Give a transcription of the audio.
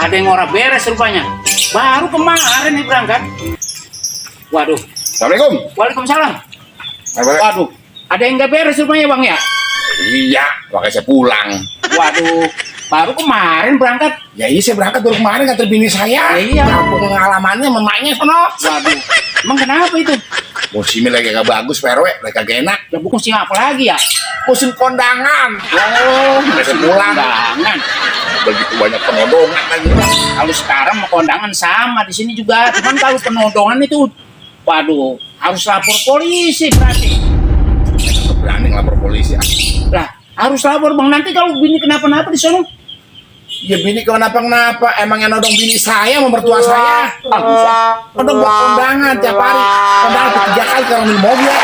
ada yang ora beres rupanya. Baru kemarin nih berangkat. Waduh. Assalamualaikum. Waalaikumsalam. Waduh. Waduh, ada yang nggak beres rupanya bang ya? Iya, makanya saya pulang. Waduh, baru kemarin berangkat. Ya iya, saya berangkat baru kemarin nganter bini saya. Ya, iya. Kampung pengalamannya memangnya sono. Waduh, emang kenapa itu? Musimnya lagi gak bagus, Pak RW. Lagi kagak enak. Ya bukan sih apa lagi ya? Musim kondangan. Oh, Saya pulang. kondangan. Begitu banyak penodongan lagi. Kalau sekarang mau kondangan sama di sini juga. Cuman kalau penodongan itu, waduh, harus lapor polisi berarti. Berani ngelapor polisi. Lah, harus lapor bang. Nanti kalau bini kenapa-napa di sana. Ya bini kenapa-kenapa. Emang yang nodong bini saya sama mertua saya. Ah, bisa. Nodong buat kondangan tiap hari. Kondangan 3 kali kalau ambil mobil.